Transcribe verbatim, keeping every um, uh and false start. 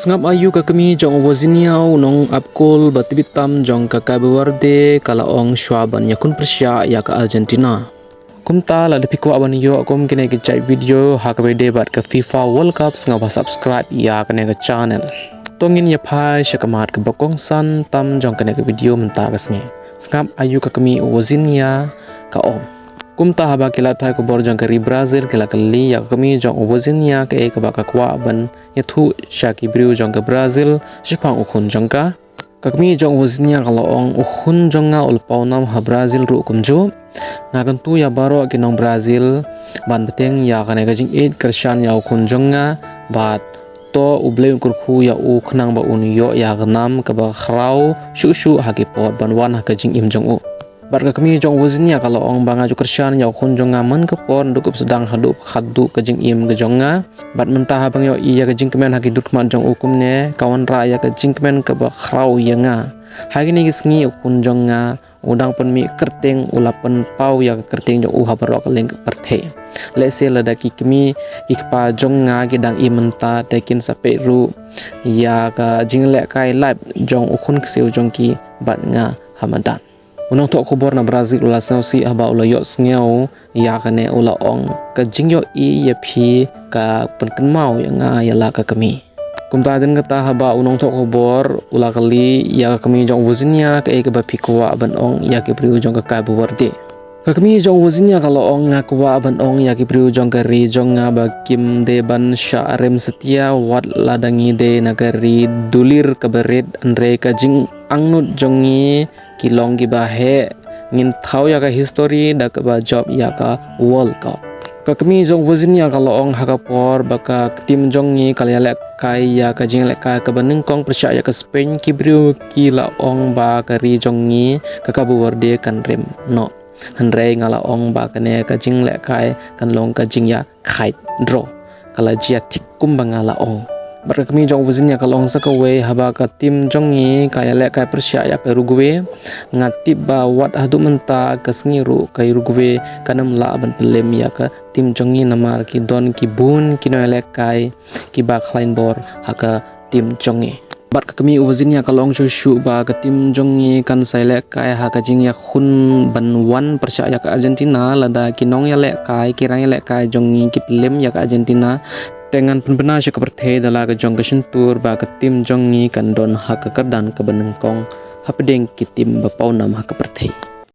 Sngap aïu ka kmie jong u Vizinha, u nongap kol ba tbit tam jong ka Cape Verde, ka la ong shwa ban ïakhun pyrshah ïa ka Argentina. Kumta lada phi kwah ban ïoh kum kine ki jait video ha kaba ïadei bad ka FIFA World Cup, sngewbha subscribe ïa kane ka channel. To ngin ïa phai sha ka mat kaba kongsan tam jong kane ka video mynta ka sngi. Sngap aïu ka kmie u Vizinha ka ong. Kumta haba ki lad pathai khubor jong ka ri Brazil ki la kylli ïa ka kmie jong u Vizinha kaei kaba ka kwah ban ïathuh sha ki briew jong ka Brazil shaphang u khun jong ka. Ka kmie jong u Vizinha ka la ong, u khun jong nga u la paw nam ha Brazil ruh kumjuh. Nga kyntu ïa baroh ki nong Brazil ban bteng ïa kane ka jingïeit kyrshan ïa u khun jong nga, bad to U Blei un kyrkhu ïa u khnang ba un ïoh ïa ka nam kaba khraw shuh shuh ha ki por ban wan ha ka jingim jong u. Bad ka kmie jong u Vizinha ka la ong ba nga ju kyrshan ïa u khun jong nga man ka por naduh kaba sdang haduh kaba khatduh ka jingim ka jong nga. Bad mynta haba nga ïohi ïa ka jingkmen ha ki dur khmat jong u kumne, ka wanrah ïa ka jingkmen kaba khraw ïa nga. Ha kine ki sngi u khun jong nga u dang pynmih kyrteng, u la pynpaw ïa ka kyrteng jong u ha baroh ka liang ka pyrthei. Lehse lada ki kmie ki kpa jong nga ki dang im mynta te kin sa peit ruh ïa ka jinglehkai live jong u khun ksiew jong ki bad nga ha madan. U nongthoh khubor na Brazil u la sngewsih haba u la ïohsngew ïa kane, u la ong, ka jingïohi ïa phi ka pynkynmaw ïa nga ïa la ka kmie. Kumta hadien kata haba u nongthoh khubor u la kylli ïa ka kmie jong u Vizinha kaei kaba phi kwah ban ong ïa ki briew jong ka Cape Verde. Ka kmie jong u Vizinha ka la ong, nga kwah ban ong ïa ki briew jong ka ri jong nga ba kim dei ban shah rem satia wat lada ngi dei na ka ri dulir kaba rit, hynrei ka jingangnud jong ngi ki long kiba heh, ngin thaw ïa ka history da kaba jop ïa ka World Cup. Ka kmie jong u Vizinha ka la ong, ha ka por ba ka team jong ngi ka la ïalehkai ïa ka jinglehkai kaba nyngkong pyrshah ïa ka Spain, ki briew ki la ong ba ka ri jong ngi ka Cape Verde kan rem noh. Hynrei nga la ong ba kane ka jinglehkai kan long ka jingïa khait draw. Ka la jia thik kumba nga la ong. Bad ka kmie jong u Vizinha ka la ong sa kawei, haba ka team jong ngi ka ïalehkai pyrshah ïa ka Uruguay, nga tip ba wat haduh mynta ka sngi ruh ka Uruguay kan ym lah ban pynlem ïa ka team jong ngi namar ki don ki bun ki nongïalehkai kiba khlaiñ bor ha ka team jong ngi. Bad ka kmie u Vizinha ka la ong shuh shuh ba ka team jong ngi kan sa ïalehkai ha ka jingïakhun ban wan pyrshah ïa ka Argentina lada ki nongïalehkai, ki rangïalehkai jong ngi ki pynlem ïa ka Argentina. Te ngan pynbna sha ka pyrthei da la ka jong ka shyntur ba ka team jong ngi kan don ha ka kyrdan kaba nyngkong hapdeng ki team ba paw nam ha ka pyrthei.